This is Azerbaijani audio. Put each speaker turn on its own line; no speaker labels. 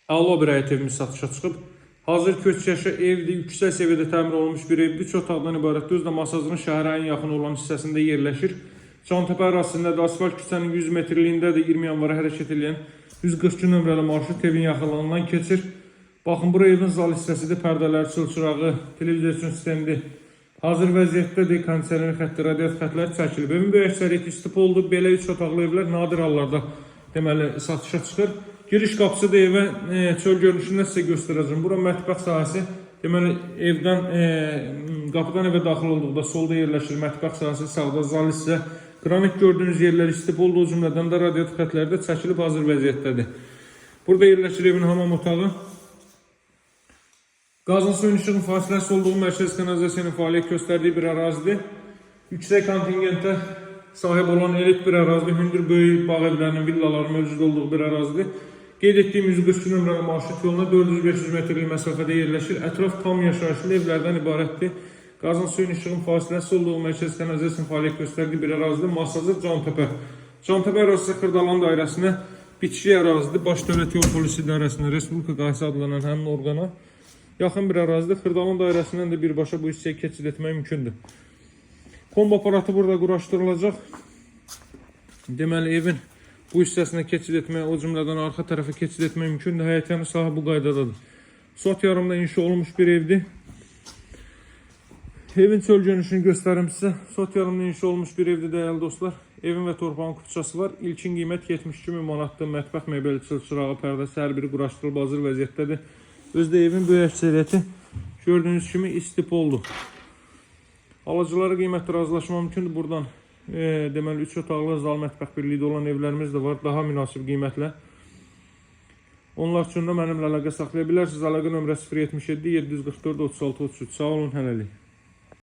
Əla bir həyət evimiz satışa çıxıb. Hazır köç yaşa evdir, yüksək səviyyədə təmir olunmuş bir ev, 3 otaqdan ibarətdir. Özü də Masazırın şəhərə ən yaxın olan hissəsində yerləşir. Cantəpə ərazisində də asfalt küçənin 100 metrliyindədir. 20 yanvara hərəkət edən 142 nömrəli marşrut evin yaxınlığından keçir. Baxın, bura evin zal hissəsidir, pərdələr, çılçırağı, televizor üçün sistemdir. Hazır vəziyyətdədir, kondisioner xətti, radiator xəttləri çəkilib. Evin böyük əksəriyyəti istipoldur. Belə 3 otaqlı evlər nadir hallarda deməli satışa çıxır. Giriş qapısı da evə çöl görünüşündə sizə göstərəcəm. Bura mətbəx sahəsi. Deməli evdən qapıdan evə daxil olduqda solda yerləşir mətbəx sahəsi, sağda zal hissə. Qranit gördüyünüz yerlər istipoldur, o cümlədən də radiator xəttləri də çəkilib hazır vəziyyətdədir. Burada yerləşir evin hamam otağı. Qazın suyun işığın fasiləsi olduğu mərkəz kanalizasiyanın fəaliyyət göstərdiyi bir ərazidir. Yüksək kontingentə sahib olan elit bir ərazidir. Hündür böyük bağ evlərinin, villaların mövcud olduğu bir ərazidir. Qeyd etdiyim 142 nömrəli marşrut yoluna 400-500 metrlik məsafədə yerləşir. Ətraf tam yaşayışlı evlərdən ibarətdir. Qazın suyun işığın fasiləsi olduğu mərkəz kanalizasiyanın fəaliyyət göstərdiyi bir ərazidir. Masazır Cantəpə. Cantəpə ərazisi Xırdalan dairəsinə bitişik ərazidir. Baş Dövlət Yol Polisi İdarəsinə, Respublika Qahisi adlanan həmin orqana yaxın bir ərazidir. Xırdalan dairəsindən də birbaşa bu hissəyə keçid etmək mümkündür. Kombo aparatı burada quraşdırılacaq. Deməli evin bu hissəsinə keçid etmək, o cümlədən arxa tərəfə keçid etmək mümkündür. Həyətyanı sahə bu qaydadadır. Sot yarımda inşa olunmuş bir evdir. Evin çöl görünüşünü göstərim sizə. Sot yarımda inşa olunmuş bir evdir dəyərli dostlar. Evin və torpağın kupçası var. İlkin qiymət 72 min manatdır. Mətbəx mebeli, çılçırağı, pərdəsi hər biri quraşdırılıb hazır vəziyyətdədir. Özdə evin böyük əksəriyyəti gördüyünüz kimi istipoldur. Alıcılara qiymətdə razılaşma mümkündür. Buradan deməli 3 otaqlı zal mətbəx birlikdə olan evlərimiz də var. Daha münasib qiymətlə. Onlar üçün də mənimlə əlaqə saxlaya bilərsiniz. Əlaqə nömrəsi 077 744 36 33. Sağ olun, hələlik.